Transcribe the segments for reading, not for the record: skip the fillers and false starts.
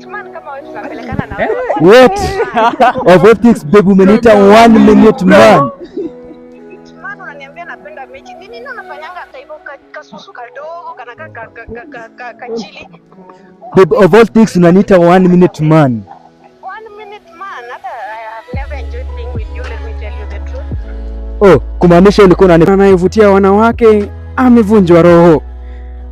Minute man kama wewe tunapelekana na wewe. What? Of all things, babe, umeniita one minute man. Minute man unaniambia napenda mechi. Ni nini unafanyanga hata hivyo kasusu kadogo kana ka ka ka ka ka kachili. Babe, of all things unaniita one minute man. One minute man. Hata I have never enjoyed being with you, let me tell you the truth. Oh, kumaanisha ulikuwa unani Anayevutia wanawake amevunjwa roho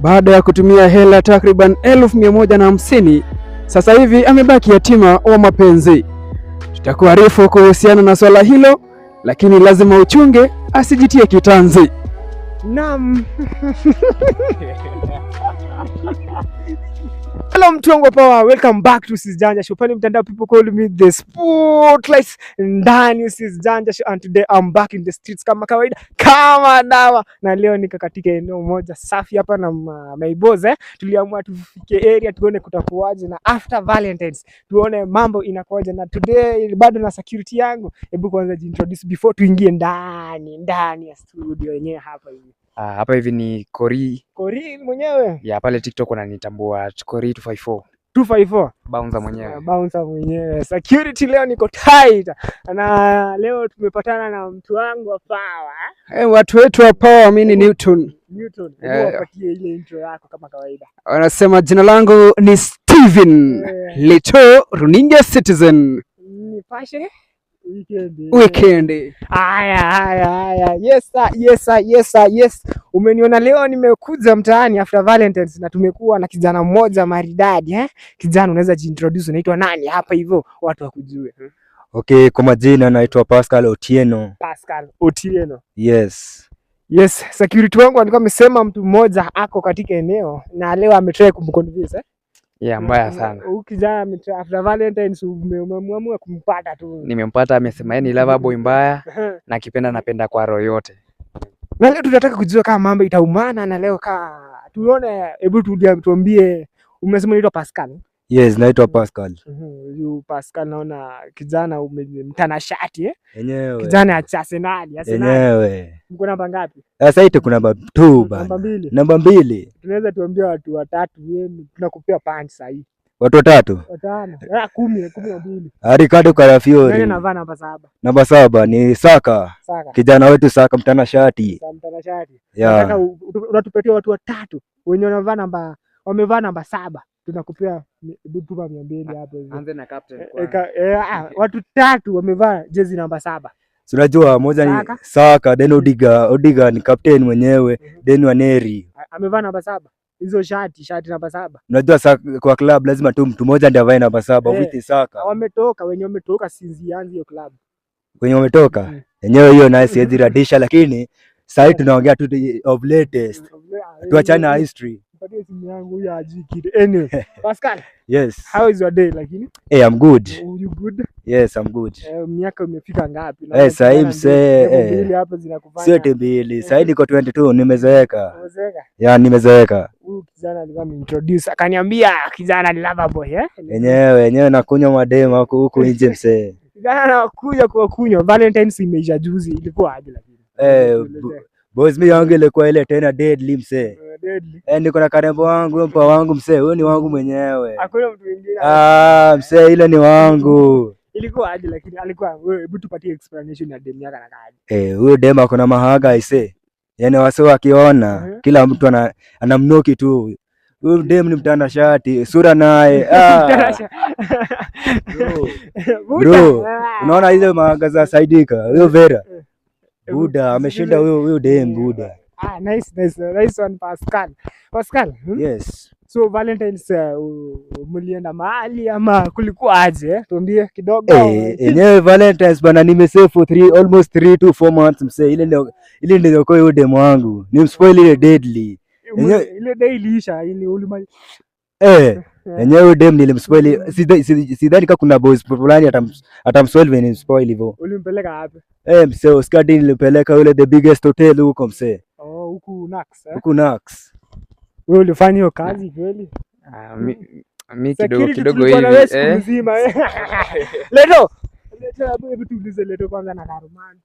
baada ya kutumia hela takriban 150,000. Sasa hivi amebaki yatima wa mapenzi. Tutakuarifu kuhusiana na swala hilo, lakini lazima uchunge asijitie kitanzi. Naam. Hello mtu wangu wa power, welcome back to Sis Janja Show. Pale mtandao people call me the spotlight ndani Sis Janja Show, and today I'm back in the streets kama kawaida kama dawa, na leo niko katika eneo moja safi hapa na my boss eh. Tuliamua tufike area tuone kutakuwaje na after Valentines tuone mambo inakuwaje, na today bado na security yangu. Hebu kwanza jiintroduce before tuingie ndani ndani ya studio yenyewe hapa hivi. Ah, hapa hivi ni Kori Korin mwenyewe ya pale TikTok wananitambua at Kori 254 254 bouncer mwenyewe. Bouncer mwenyewe. Security leo niko tight. Na leo tumepatana na mtu wangu wa power. Hey, watu wetu wa power, mimi ni Newton. Newton, Yeah. hebu wapatie ile intro yako kama kawaida. Wanasema jina langu ni Steven Leto, Runinga Citizen. Nipashe weekend. Weekend. Haya, haya, haya. Yes sir, yes sir, yes sir, yes. Umeniona leo nimekuja mtaani after Valentines na tumekuwa na kijana mmoja maridadi eh? Kijana, unaweza jiintroduce, unaitwa nani hapa hivyo watu wakujue. Okay, kwa majina naitwa Pascal Otieno. Pascal Otieno. Yes. Yes, security wangu alikuwa amesema mtu mmoja ako katika eneo na leo ametry kumconvince eh? Yeah, mbaya sana. Huyu kijana ametry after Valentines umeamua kumpata tu. Nimempata, amesema yeye ni lover boy mbaya na akipenda napenda kwa roho yote. Na leo tunataka kujua kama mambo itaumana na leo ka tuone, hebu tuambie, umesema unaitwa Pascal. Yes, naitwa Pascal. Huyu Pascal naona kijana mtanashati eh? Enyewe. Kijana ya Arsenal, Arsenal. Enyewe. Mko namba ngapi? Sasa hii tuko namba 2 Namba bana. 2. Namba 2. Tunaweza tuambia watu watatu wenu, tunakupea punch sahii. Watu watatu. Watano, 10, 12. Ricardo Nani Calafiori. anavaa namba 7? Namba 7 ni Saka. Saka. Kijana wetu Saka mtanashati. Saka mtanashati. Yeah. Nataka unatupatia watu watatu wenye wanavaa namba wamevaa namba 7. Tunakupea tuma 200 hapo hivi. Anze na captain Watu tatu wamevaa jezi namba 7. Si unajua moja ni Saka. Saka, then Odiga, Odiga ni captain mwenyewe, then Waneri. Amevaa namba 7. Hizo shati namba 7. Unajua Saka, kwa club lazima tu mtu mmoja ndiye avae namba 7, with Saka. Wametoka wenye wametoka since ianze hiyo club. Wenye wametoka. Enyewe hiyo naye siwezi radisha, lakini sasa hivi tunaongea tu of latest. Tuachane na history. Nipatie simu yangu huyo hajui kitu. Anyway, Pascal, Yes. how is your day lakini? Hey, I'm good. You good? Yes, I'm good. Miaka umefika ngapi? Sasa hivi msee, mbili hapo zinakufanya. Sio ati mbili. Sasa hivi niko 22, nimezeeka. Umezeeka? Ya, nimezeeka. Huyu kijana alikuwa ameintroduce akaniambia kijana ni lover boy eh? Enyewe, enyewe nakunywa madema huku huku nje msee. Kijana anakuja kwa kunywa. Valentines imeisha juzi, ilikuwa aje lakini? Boys, mimi yangu ilikuwa ile tena deadly msee. Deadly. Niko na karembo wangu, huyo mpa wangu msee, huyo ni wangu mwenyewe. Hakuna mtu mwingine. Ah, msee ile ni wangu. Ilikuwa aje lakini alikuwa wewe, hebu tupatie explanation ya demu yako anakaaje. Huyo demu ako na mahaga aisee. Yaani wase wakiona kila mtu anamnoki tu. Huyo demu ni mtanashati, sura naye. Ah. Bro, unaona hizo mahaga za Saidika, huyo Vera. Buda ameshinda huyo dem Buda. Ah, nice, nice, nice one Pascal. Pascal, Yes. So Valentines mlienda mahali ama kulikuwa aje? Tuambie kidogo. Enyewe Valentines bana nimesave for almost 3 to 4 months msee. Ile ndio kwa hiyo demu wangu. Nimspoil ile deadly. Ile day iliisha, ile ulima. Enyewe dem nilimspoil. Sidhani kama kuna boys fulani atamspoil venye nimspoil hivyo. Ulimpeleka wapi? Msee, Oscar D nilimpeleka yule the biggest hotel huko msee. Oh, huku Nax eh? Huku Nax. Wewe ulifanya hiyo kazi kweli? Mi kidogo Security kidogo tulikuwa na hivi. wewe siku nzima. Leto, Hebu tuulize Leto kwanza na Karuman.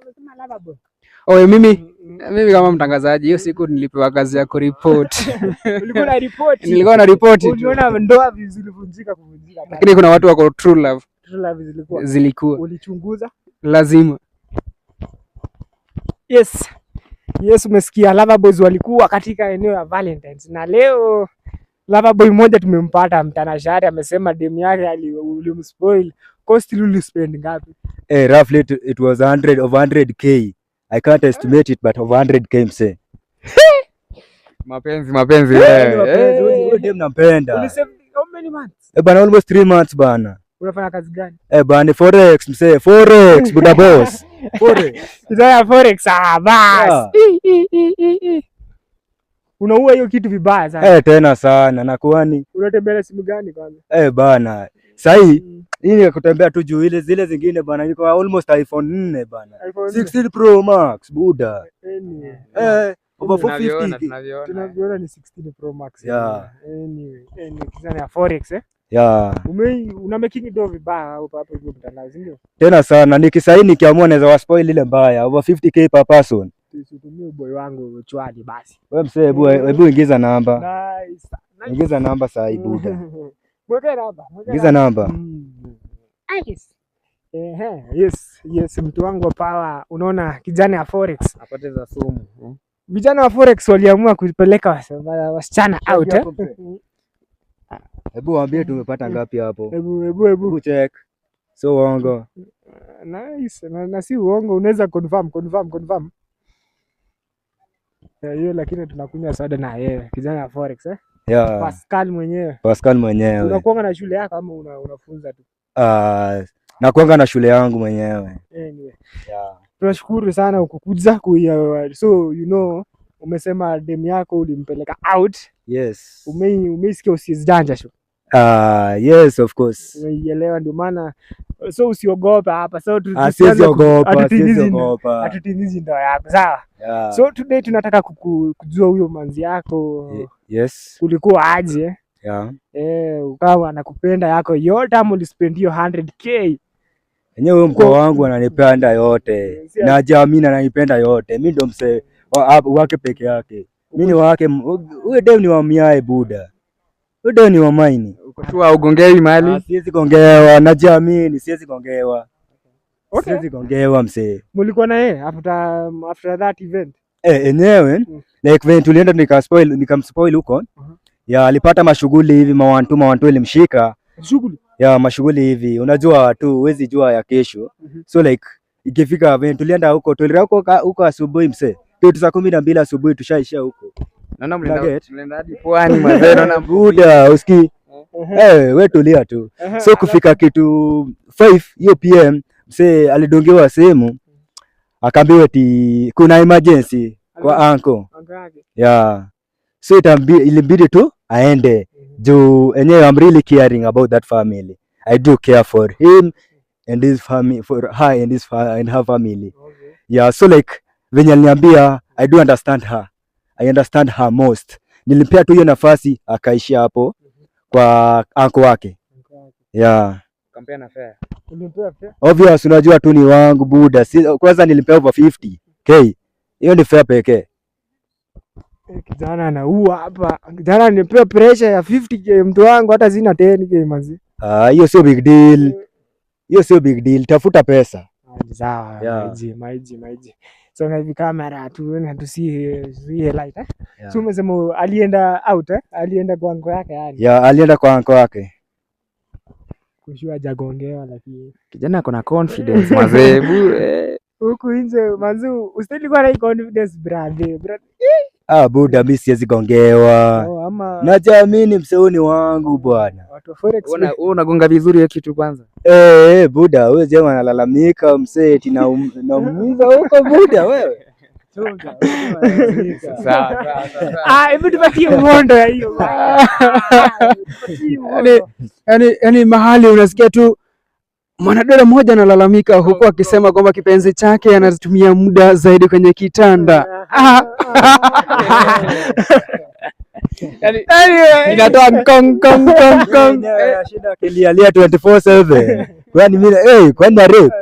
Umesema lover boy. Oye, mimi kama mtangazaji hiyo siku nilipewa kazi ya kuripoti. Ulikuwa na ripoti. Nilikuwa na ripoti tu. Uliona ndoa zilivunjika kuvunjika. Lakini kuna watu wako true love. True love zilikuwa. Zilikuwa. Ulichunguza? Lazima. Yes. Yes, umesikia Lover Boys walikuwa katika eneo ya Valentines na leo Lover Boy mmoja tumempata mtanashati, amesema demu yake ulimspoil. Cost ulispend ngapi? Eh, roughly it was 100 over 100K. I can't estimate it, but over 100K, mse. Mapenzi, mapenzi. Eh, mapenzi, huyu dem nampenda. Ulisave how many months? Eh, bana, almost 3 months, bana. Unafanya kazi gani? Eh, bana, forex, mse, forex, buda boss. Forex. Sasa forex, ah, bas. Yeah. I, i, i, i, i. Unaua hiyo kitu vibaya sana. Eh, tena sana na kwani Unatembea na simu gani kwanza? Eh, bana. Sahi hii ni kutembea tu juu ile zile zingine bana, niko almost iPhone 4, bana. iPhone 4. 16 Pro Max, buda. Anyway. Eh, over Tunavyoona, 450. tunavyoona. Tunavyoona ni 16 Pro Max. Yeah. Anyway, kijana ya forex, eh? Yeah. Una making do vibaya hapo hapo hivyo mtandao, si ndio? Tena sana nikisaini nikiamua naweza waspoil ile mbaya over 50K per person. Tusitumie boy wangu chwali basi. Wewe msee, hebu ingiza namba. Nice. Nice. Ingiza namba saa hii, buda. Mweke namba. Mweke Ingiza namba. Nice. Ehe, yes, mtu wangu wa power, unaona kijana ya forex. Apate za sumu. Vijana wa forex waliamua kupeleka wasichana out, eh? Hebu waambie tumepata ngapi hapo. Hebu hebu hebu. Hebu check. So uongo. Nice. Na si uongo, unaweza confirm confirm confirm. Hiyo lakini tunakunywa soda na yeye, kijana ya forex, eh? Yeah. Pascal mwenyewe. Pascal mwenyewe. Unakuanga na shule yako ama unafunza tu? Ah, nakuanga na shule yangu mwenyewe. Anyway. Yeah. Tunashukuru sana ukukuja kuya, so you know umesema demu yako ulimpeleka out. Yes. Umeisikia Usijanja Show? Ah, yes, of course. Umeielewa, ndio maana so usiogope hapa. So Ah, siwezi ogopa, siwezi ogopa. hatutimizi ndoa yako, sawa? Yeah. So today tunataka kujua huyo manzi yako Yes. kulikuwa aje? Yeah. Eh, ukawa anakupenda yako yote ama ulispend hiyo 100K? Enyewe huyo mkoa wangu ananipenda yote. Na jamii ananipenda yote. Mimi ndo msee wake peke yake. Mimi ni wake, huyo dem ni wa miae, buda. Huyo dem ni wa maini. Uko sure ugongei mali? Ah, siwezi gongewa, najiamini, siwezi gongewa. Okay. Siwezi gongewa, msee. Mulikuwa na yeye after that event? Eh, enyewe like when tulienda nikaspoil nikamspoil huko. Ya, alipata mashughuli hivi, mawantu mawantu ilimshika. Shughuli. Ya mashughuli hivi, unajua tu huwezi jua ya kesho. So like ikifika when tulienda huko, tulienda huko huko asubuhi, msee. Kitu saa 12 asubuhi tushaishia huko. Naona Nugget. mlienda hadi pwani mazee, naona. Buda, usikii? Eh, we tulia tu. So kufika kitu 5 hiyo PM, msee alidungiwa simu akaambiwa eti kuna emergency kwa uncle. Uncle yake. Yeah. So ilibidi tu aende juu enyewe I'm really caring about that family. I do care for him and his family, for her and his and her family. Yeah, so like venye aliniambia, I do understand her. I understand her most. Nilimpea tu hiyo nafasi akaishia hapo kwa uncle wake. Uncle yake. Yeah. Kampea na fare. Ulimpea fare? Obvious, unajua tu ni wangu, buda. Si, kwanza nilimpea over 50K. Hiyo ni fare pekee. Eh, kijana anaua hapa. Kijana nipewa pressure ya 50K, mtu wangu hata sina 10K manzi. Ah, hiyo sio big deal. Hiyo sio big deal. Tafuta pesa. Ah, ni sawa. Yeah. Maiji, maiji, maiji. So na hivi kamera tu na tusi light, eh? Yeah. So umesema alienda out, eh? Alienda kwa uncle yake yani. Yeah, alienda kwa uncle wake. Kushua hajagongewa lakini. Kijana ako na confidence mazee. Hebu eh. Huku nje manzi ustahili kuwa na hii confidence, brother. Brother. Ah, buda, mi siwezi gongewa. Oh, ama Najiamini, msee ni wangu bwana. watu wa forex. Wewe unagonga vizuri hiyo kitu kwanza. Eh, eh, buda, wewe jamaa analalamika msee eti naumiza huko, buda wewe. Chunga, wewe. Sawa sawa sawa. Ah, hebu tupatie uhondo ya hiyo. Tupatie uhondo. Yani mahali unasikia tu mwanadada mmoja analalamika huku akisema kwamba kipenzi chake anatumia muda zaidi kwenye kitanda. Ah. Inatoa kong kong kong kong. Anashinda akilialia 24/7. Kwani mimi kwani na rape?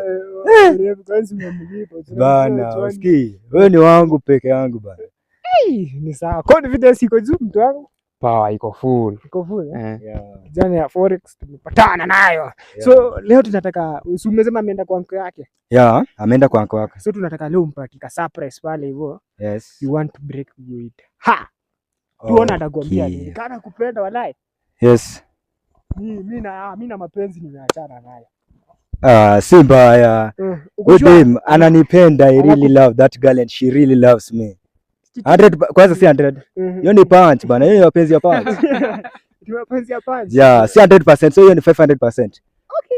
Eh, kwanza umemlipa. Bana, usikii. Wewe ni wangu peke yangu bana. Hey, ni sawa. Confidence iko juu mtu wangu. Power iko full. Iko full. Eh? Eh. Yeah. Kijana ya forex tumepatana nayo. Yeah. So leo tunataka, si umesema ameenda kwa uncle yake. Yeah, ameenda kwa uncle wake. So tunataka leo umpatie ka surprise pale hivyo. Yes. You want to break with ha. Tuone atakwambia Okay. nini. Kana kupenda walai. Yes. Mi na mapenzi nimeachana nayo. Ah, si mbaya. Uko Huyu sure? dem ananipenda. I really love that girl and she really loves me. 100 kwanza si 100. Hiyo ni punch bana. Hiyo ni mapenzi ya punch. Ni mapenzi ya punch. Yeah, si 100%, so hiyo ni 500%. Okay.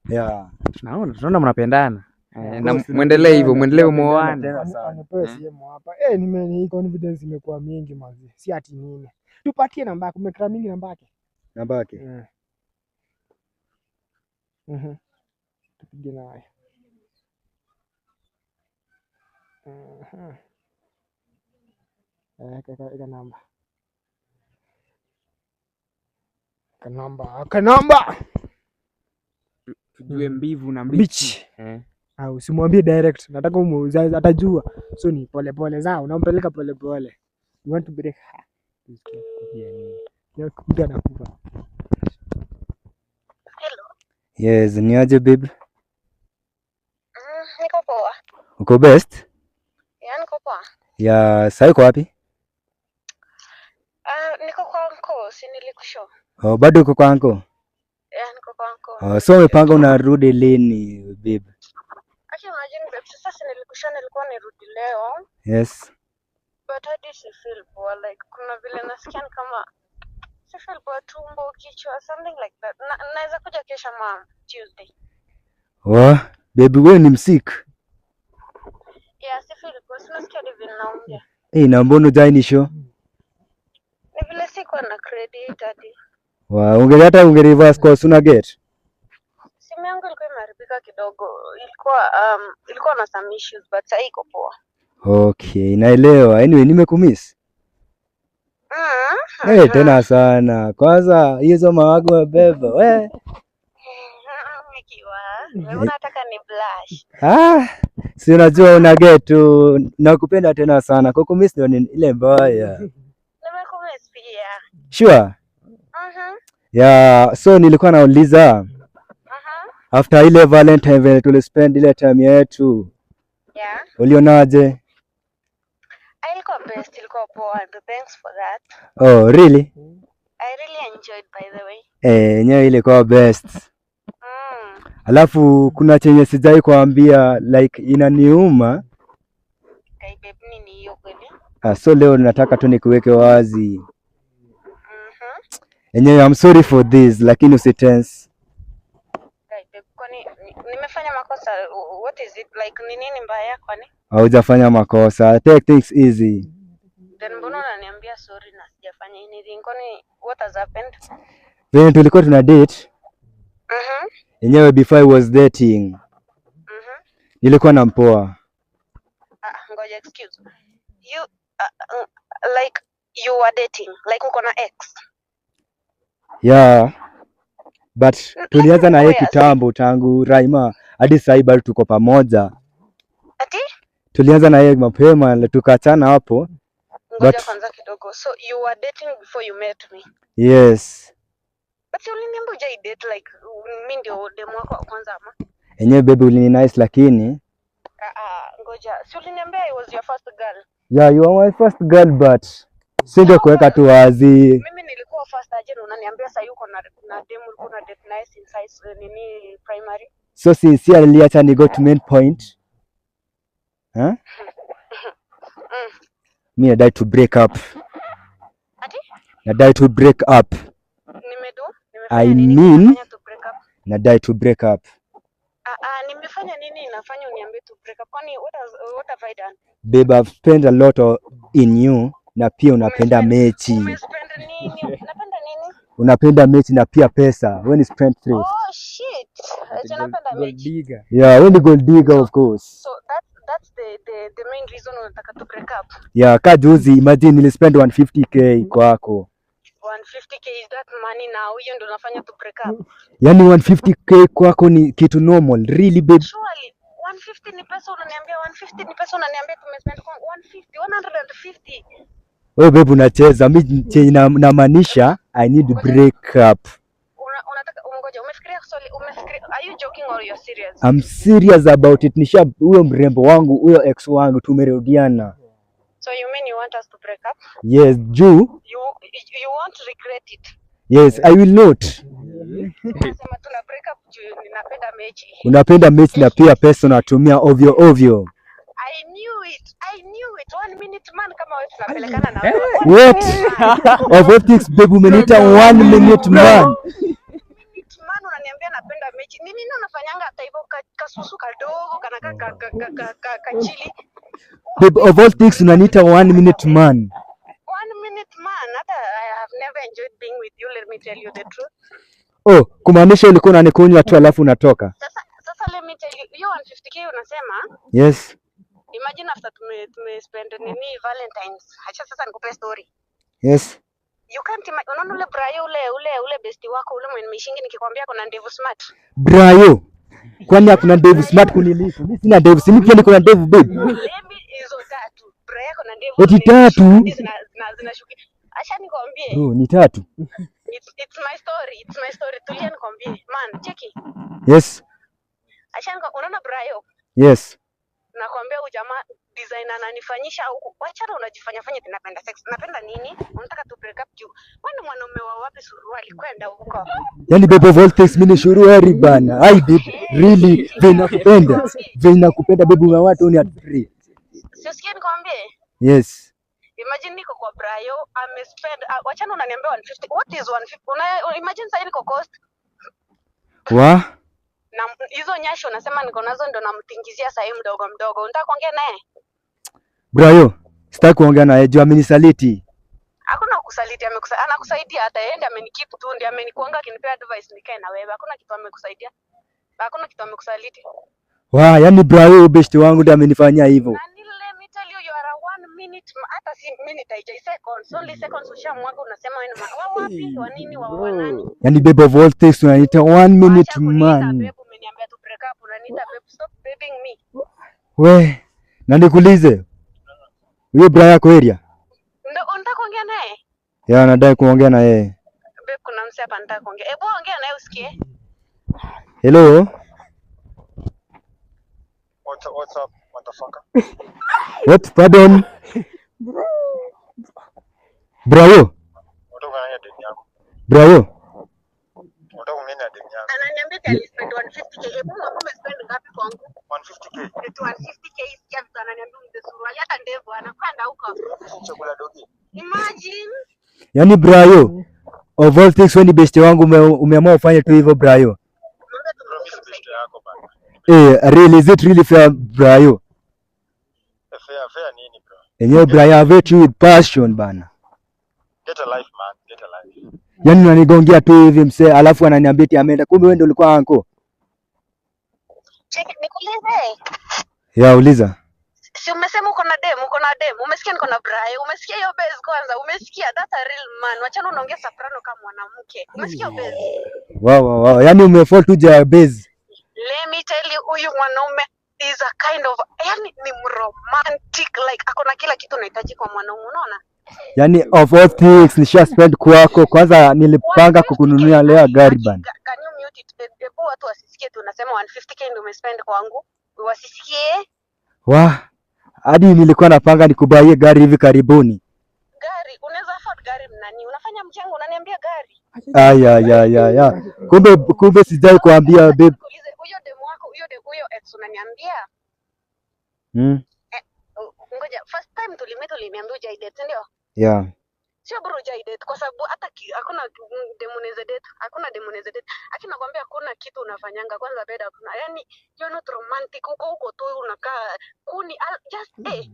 Yeah. Tunaona mnapendana. Eh, na course, muendelee hivyo, muendelee tunapendana muoane. tena sana. Anipewe simu hapa. Eh, hii confidence imekuwa mingi mazi. Si ati nini. Tupatie namba yako, umekra mingi namba yake. Namba yake. Tupige naye. Mhm. Eh, eka namba. Eka namba, eka namba. Tujue mbivu na mbichi. Mbichi. Eh. Au usimwambie direct, nataka umuuze atajua. So ni pole pole zao, unampeleka pole pole. You want to break her. Leo mtu anakufa. Hello. Yes, ni aje babe? Niko poa. Uko best? Yeah, niko poa. Yeah, sasa uko wapi? Ah, niko kwa uncle, si nilikushow. Oh, bado uko kwa uncle? Yeah, niko kwa uncle. Oh, so umepanga unarudi lini babe? Actually, imagine babe, sasa si nilikushow nilikuwa nirudi leo, Yes. but hadi si feel poa, like kuna vile nasikia ni kama si feel poa, tumbo, kichwa, something like that. Na, naweza kuja kesho ma Tuesday. Oh, baby wewe ni msick. Yeah, si feel poa, si nasikia hadi vile naongea. Eh, na mbona hujai show? Ni vile sikuwa na credit hadi. Wa, unge hata unge reverse call sooner get. Simu yangu ilikuwa imeharibika kidogo, ilikuwa na some issues but sasa iko poa. Okay, naelewa. Anyway, nimekumiss. Eh, tena sana. Kwanza hizo mawago beba. We. Nikiwa wewe unataka ni blush. Ah, si unajua una get tu. Nakupenda tena sana. Kukumiss ndio ni ile mbaya. Nimekumiss pia. Sure. Yeah, so nilikuwa nauliza after ile Valentine vile tulispend ile time yetu, ulionaje? Ah, ilikuwa best, ilikuwa poa. And thanks for that. Oh, really? I really enjoyed, by the way. Eh, yenyewe ilikuwa best. Alafu kuna chenye sijai kuambia like inaniuma. Kai babe, nini hiyo kweli? Ah, so leo nataka tu nikuweke wazi. Yenyewe I'm sorry for this, lakini usitense. Kai babe, kwani nimefanya makosa? What is it like? Ni nini mbaya kwani? Haujafanya makosa. Take things easy. Then mbona unaniambia sorry na sijafanya anything? Kwani what has happened? Venye tulikuwa tuna date, yenyewe before I was dating, nilikuwa na mpoa. Ah, ngoja, excuse. You like you were dating, like uko na ex. Yeah. But tulianza na yeye Ngoja, kitambo tangu Raima hadi sasa bado tuko pamoja. Ati? Tulianza na yeye mapema tukaachana hapo. Ngoja kwanza kidogo. So you were dating before you met me? Yes. But si uliniambia hujai date, like mi ndio demu wako wa kwanza ama? Enyewe baby ulini nice lakini Ah, ah, ngoja. Si uliniambia I was your first girl? Yeah, you are my first girl but singekuweka tu wazi. Mimi nilikuwa first aje na unaniambia sasa yuko na demu ulikuwa na date naye since high school, nini, primary? So sincerely acha ni go to main point. Huh? Me nadai to break up. Ati? Nadai to break up. Nimedu? I Nimefanya nini mean kinafanya to break up? nadai to break up. Ah, ah, nimefanya nini inafanya uniambie to break up? Kwani what have I done? Babe, I've spent a lot of in you na pia unapenda mechi. Umespend nini? Napenda nini? Unapenda mechi na pia pesa. When is spent thrift. Oh shit. Acha napenda Gold mechi. digger. Yeah, we ni gold digger of course. So that's the main reason unataka to break up. Yeah, ka juzi imagine nilispend 150K kwako. 150K, is that money now? Hiyo ndio unafanya to break up. Yaani 150K kwako ni kitu normal. Really, babe? Surely 150 ni pesa unaniambia, 150 ni pesa unaniambia tumespend kwa 150, 150. Wewe babe unacheza. Mimi chenye namaanisha I need break up. Unataka ngoja, umefikiria swali, umefikiria, are you joking or you're serious? I'm serious about it. Nisha huyo mrembo wangu, huyo ex wangu tumerudiana. So you mean you want us to break up? Yes, juu. You won't regret it. Yes, I will not. Unasema tuna break up juu ninapenda mechi. Unapenda mechi na pia pesa unatumia ovyo ovyo. I knew it. I knew it. One minute man kama wewe tunapelekana na wewe. What? Of all things, babe, umeniita one minute man. Minute man unaniambia napenda mechi. Ni nini unafanyanga hata hivyo kasusu kadogo kana ka kachili. Babe, of all things unaniita one minute man. One minute man. Hata I have never enjoyed being with you, let me tell you the truth. Oh, kumaanisha ulikuwa unanikunywa tu alafu unatoka. Sasa let me tell you, hiyo 150K unasema, Yes. imagine after tume spend nini Valentines. Acha sasa nikupe story. Yes. You can't unaona ule Brayo, ule bestie wako ule mwenye nimeshingi nikikwambia kuna ndevu smart. Brayo. Kwani hakuna ndevu smart kuniliko? Mimi sina ndevu, si mimi pia niko na ndevu, babe. Maybe hizo tatu. Brayo kuna ndevu. Eti tatu? Zinashukia. Acha nikwambie. Bro, ni tatu. It's my story. It's my story. Tulia nikwambie. Man, cheki. Yes. Acha unaona Brayo? Yes. Nakwambia huyu jamaa design ananifanyisha huku. Wachana unajifanya fanya ati napenda sex. Napenda nini? Unataka tu break up juu. Wewe ni mwanaume wa wapi suruali kwenda huko? Yaani babe, of all things mimi ni suruali bana. Ai babe, really vile nakupenda. Vile nakupenda babe, una watu ni at free. Si usikie nikwambie? Yes. Imagine niko kwa Brayo, amespend wachana unaniambia 150. What is 150? Imagine sasa niko coast Wa? Na hizo nyasho unasema niko nazo ndo namtingizia sahii mdogo mdogo. Unataka kuongea naye? Brayo, sitaki kuongea naye juu amenisaliti. Hakuna kusaliti, anakusaidia hata yeye ndiye amenikeep tu, ndiye amenikuanga akinipea advice nikae na wewe. Hakuna kitu amekusaidia. Hakuna kitu amekusaliti. Wa, yani Brayo best wangu ndiye amenifanyia hivyo. Na let me tell you, you are a one minute hata si minute haijai, seconds, only seconds ushamwaga unasema wewe ni wa wapi, wa nini, wa nani? Yaani babe, of all things unaniita one minute Acha kuniita man. babe, umeniambia tu break up, unaniita babe, stop babing me. We, na nikuulize. Huyo Brayo yako area? Ndio unataka kuongea naye? Ya, nadai kuongea na yeye. Babe, kuna mse hapa anataka kuongea. Hebu ongea naye usikie. Hello? What's up, motherfucker? What? Pardon? Brayo? Unataka kunyonya demu yako? Brayo? Unataka kunyonya demu yako? Ananiambia ati alispend 150K. Hebu mwambie umespend ngapi kwangu? 150K. Eti 150K, sikia vitu ananiambia mzee suruali hata ndevu anakwenda huko. Chakula dogi. Imagine. Yaani Brayo, of all things wewe ni best wangu umeamua ufanye tu hivyo, Brayo. Mwambie Bro, mimi si best yako bana. Eh, really, is it really fair, Brayo? Eh, fair, fair nini, bro? Enyewe Brayo, I hate you with passion bana. Get a life, man. Get a life. Yaani unanigongea tu hivi msee, alafu ananiambia eti ameenda. Kumbe wewe ndio ulikuwa anko. Cheki nikuulize. Ya, uliza. Si umesema uko na dem, uko na dem. Umesikia niko na Brayo. Umesikia hiyo base kwanza? Umesikia that's a real man. Wachana unaongea soprano kama mwanamke. Umesikia hiyo base? Wow. Yaani umefall tu ja base. Let me tell you, huyu mwanaume is a kind of, yani ni romantic, like akona kila kitu unahitaji kwa mwanaume, unaona? Yaani of all things nisha spend kwako. Kwanza nilipanga 150K. kukununulia leo gari bana. Can you mute it? Hebu watu wasisikie tu unasema 150K ndio umespend kwangu. Wasisikie. Wa, hadi nilikuwa napanga nikubaie gari hivi karibuni. Gari, unaweza afford gari mnani? Unafanya mchango unaniambia gari. Aya ya ya ya. Kumbe sijai kuambia babe. Nikuulize, huyo demu wako, huyo demu, huyo ex unaniambia? Ngoja, first time tulimeet uliniambia hujai date, ndio? Yeah. Sio bro, hujai date kwa sababu hata hakuna demu unaweza date, hakuna demu unaweza date. Lakini nakwambia hakuna kitu unafanyanga kwanza bed hakuna. Yaani you're not romantic, huko huko tu unakaa kuni just eh.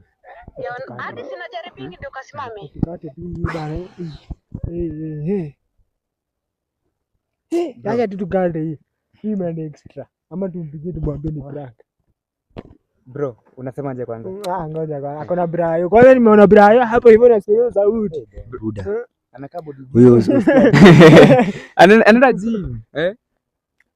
Hadi sina jaribingi ndio kasimame. Usikate tu hii bana. Eh, eh, eh. Eh, acha tu tukate hii. Hii imeenda extra. Ama tumpigie tumwambie ni prank. Bro, unasemaje kwanza? Ah, ngoja kwanza. Akona Brayo. Kwanza nimeona Brayo hapo hivyo nasikia hiyo sauti. Buda. Amekaa body. Huyo Anaenda gym. Eh?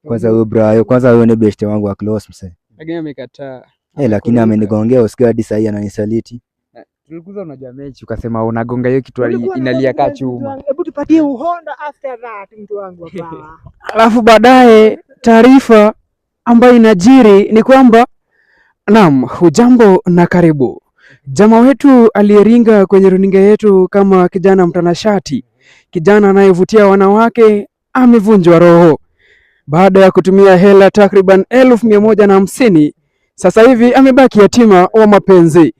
Kwanza huyo Brayo, kwanza huyo ni best wangu wa close mse. Lakini amekataa. Eh, lakini amenigongea usikia hadi sahii ananisaliti. Tulikuza unajua mechi ukasema unagonga hiyo kitu Ulikuwa na inalia kaa confidence, mtu chuma. wangu. Hebu tupatie uhondo after that, mtu wangu hapa. Alafu baadaye taarifa ambayo inajiri ni kwamba naam, hujambo na karibu. Jamaa wetu aliyeringa kwenye runinga yetu kama kijana mtanashati, kijana anayevutia wanawake, amevunjwa roho baada ya kutumia hela takriban 150,000. Sasa hivi amebaki yatima wa mapenzi.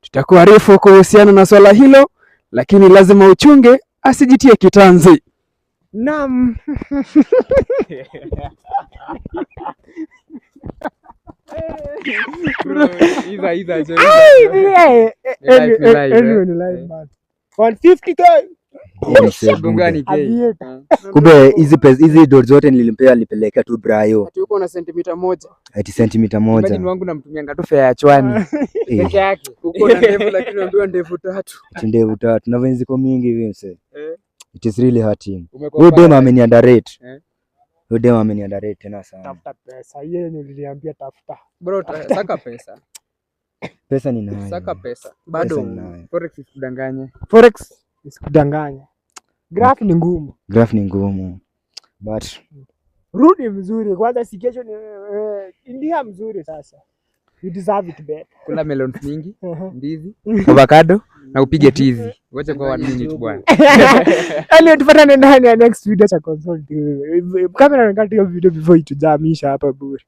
Tutakuarifu kuhusiana na swala hilo, lakini lazima uchunge asijitie kitanzi. Naam. Iza iza jo. Eh, eh, Ni live, ni live, anyway, eh. ni live, man. 150K. Eh, mse, Gonga ni buda. K. Aviator. Kumbe hizi pesa hizi dot zote nilimpea alipelekea tu Brayo Ati uko na sentimita 1. ati sentimita Imagine 1. wangu namtumianga tu fare ya chwani. Eh, Peke yake. Uko na ndevu lakini unaambiwa ndevu 3. ati ndevu 3 na venye ziko mingi hivi mse. Eh. It is really hurting. Umekuwa Huyu dem pale. ameni underrate. Eh. Huyu dem ameni underrate tena sana. Tafuta pesa. Hiyo yenye uliniambia tafuta. Bro, saka pesa. Pesa ninayo. Saka pesa. Pesa Bado ninayo. Forex isikudanganye. Forex isikudanganye. Graph ni ngumu. Graph ni ngumu. But Rudi mzuri kwanza, si kesho ni india mzuri sasa. You deserve it better. Kula melon mingi, ndizi, avocado na upige tizi. Wacha kwa 1 minute bwana. Anyway, tupatane ndani ya next video cha consult. Kamera nakati hiyo video before itujamisha hapa bure.